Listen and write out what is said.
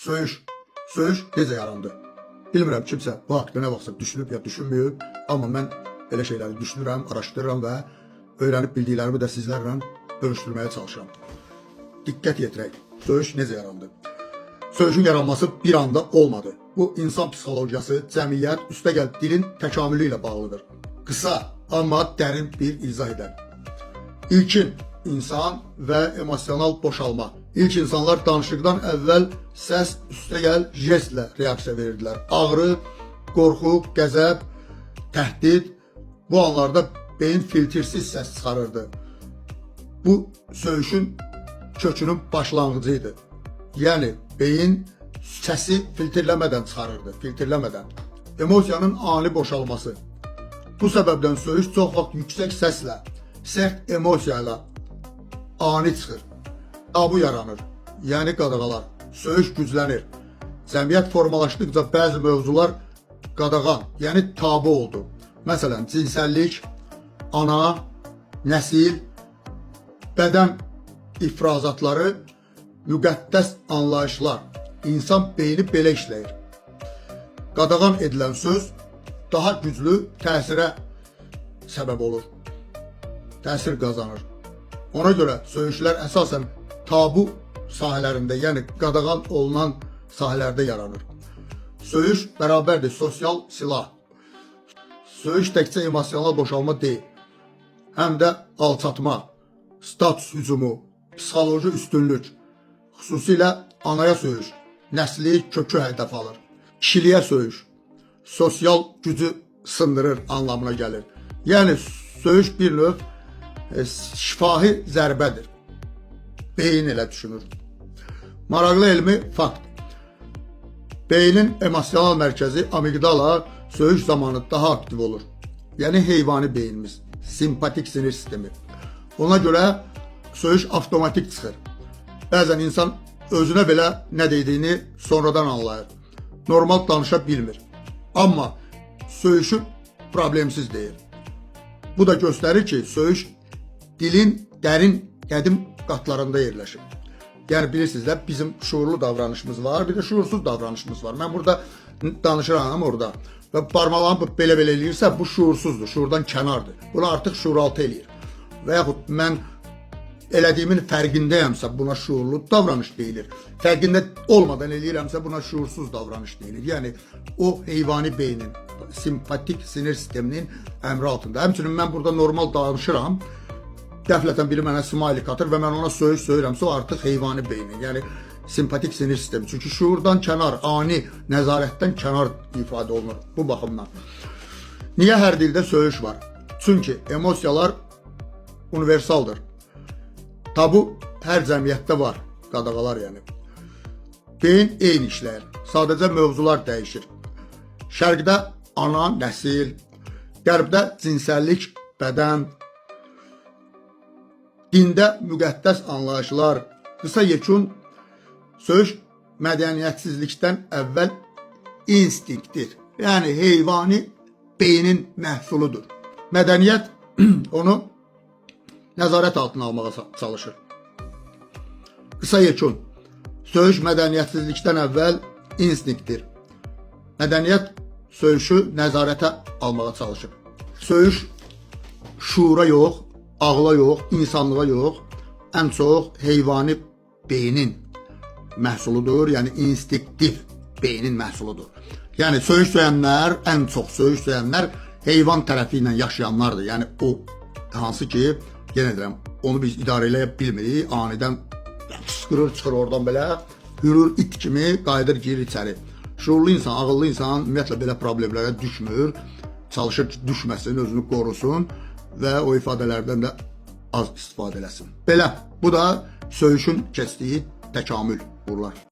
Söyüş. Söyüş necə yarandı? Bilmirəm kimsə bu haqda nə vaxtsa düşünüb ya düşünməyib, amma mən belə şeyləri düşünürəm, araşdırıram və öyrənib bildiklərimi də sizlərlə bölüşdürməyə çalışıram. Diqqət yetirək. Söyüş necə yarandı? Söyüşün yaranması bir anda olmadı. Bu insan psixologiyası, cəmiyyət, üstəgəl dilin təkamülü ilə bağlıdır. Qısa, amma dərin bir izah edək. İlkin insan və emosional boşalma. İlk insanlar danışıqdan əvvəl səs üstəgəl jestlə reaksiya verirdilər. Ağrı, qorxu, qəzəb, təhdid, bu anlarda beyin filtrsiz səs çıxarırdı. Bu söyüşün kökünün başlanğıcı idi. Yəni beyin səsi filtrləmədən çıxarırdı, filtrləmədən. Emosiyanın ani boşalması. Bu səbəbdən söyüş çox vaxt yüksək səslə, sərt emosiya ilə ani çıxır. Tabu yaranır. Yəni qadağalar. Söyüş güclənir. Cəmiyyət formalaşdıqca bəzi mövzular qadağan, yəni tabu oldu. Məsələn, cinsəllik, ana, nəsil, bədən ifrazatları, müqəddəs anlayışlar. İnsan beyni belə işləyir. Qadağan edilən söz daha güclü təsirə səbəb olur. Təsir qazanır. Ona görə söyüşlər əsasən tabu sahələrində, yəni qadağan olunan sahələrdə yaranır. Söyüş bərabərdir sosial silah. Söyüş təkcə emosional boşalma deyil. Həm də alçatma, status hücumu, psixoloji üstünlük, xüsusilə anaya söyüş, nəsli kökü hədəf alır. Kişiliyə söyüş, sosial gücü sındırır anlamına gəlir. Yəni söyüş bir növ şifahi zərbədir. Beyin elə düşünür. Maraqlı elmi fakt. Beynin emosional mərkəzi amigdala söyüş zamanı daha aktiv olur. Yəni heyvani beynimiz, simpatik sinir sistemi. Ona görə söyüş avtomatik çıxır. Bəzən insan özünə belə nə dediyini sonradan anlayır. Normal danışa bilmir. Amma söyüşü problemsiz deyir. Bu da göstərir ki, söyüş dilin dərin, qədim qatlarında yerləşir. Yəni bilirsiniz də bizim şuurlu davranışımız var, bir də şuursuz davranışımız var. Mən burada danışıram orada və barmaqlarım belə-belə eləyirsə, bu şuursuzdur, şuurdan kənardır. Bunu artıq şuuraltı eləyir. Və yaxud mən elədiyimin fərqindəyəmsə, buna şuurlu davranış deyilir. Fərqində olmadan eləyirəmsə, buna şuursuz davranış deyilir. Yəni o heyvani beynin, simpatik sinir sisteminin əmri altında. Həmçinin mən burada normal danışıram. Qəflətən biri mənə smiley atır və mən ona söyüş söyürəmsə, o artıq heyvani beynin, yəni simpatik sinir sistemi. Çünki şuurdan kənar, ani, nəzarətdən kənar ifadə olunur bu baxımdan. Niyə hər dildə söyüş var? Çünki emosiyalar universaldır. Tabu hər cəmiyyətdə var, qadağalar yəni. Beyin eyni işləyir. Sadəcə mövzular dəyişir. Şərqdə ana, nəsil, qərbdə cinsəllik, bədən, dində müqəddəs anlayışlar. Qısa yekun, söyüş mədəniyyətsizlikdən əvvəl instinktdir. Yəni heyvani beynin məhsuludur. Mədəniyyət onu nəzarət altına almağa çalışır. Qısa yekun, söyüş mədəniyyətsizlikdən əvvəl instinktdir. Mədəniyyət söyüşü nəzarətə almağa çalışır. Söyüş şuura yox, ağla yox, insanlığa yox, ən çox heyvani beynin məhsuludur, yəni instinktiv beynin məhsuludur. Yəni söyüş söyənlər, ən çox söyüş söyənlər heyvan tərəfi ilə yaşayanlardır. Yəni o hansı ki, yenə deyirəm, onu biz idarə eləyə bilmirik, anidən qışqırır, çıxır oradan belə, hürür it kimi qayıdır, girir içəri. Şuurlu insan, ağıllı insan ümumiyyətlə belə problemlərə düşmür. Çalışır ki, düşməsin, özünü qorusun və o ifadələrdən də az istifadə eləsin. Belə, bu da söyüşün keçdiyi təkamül bunlar.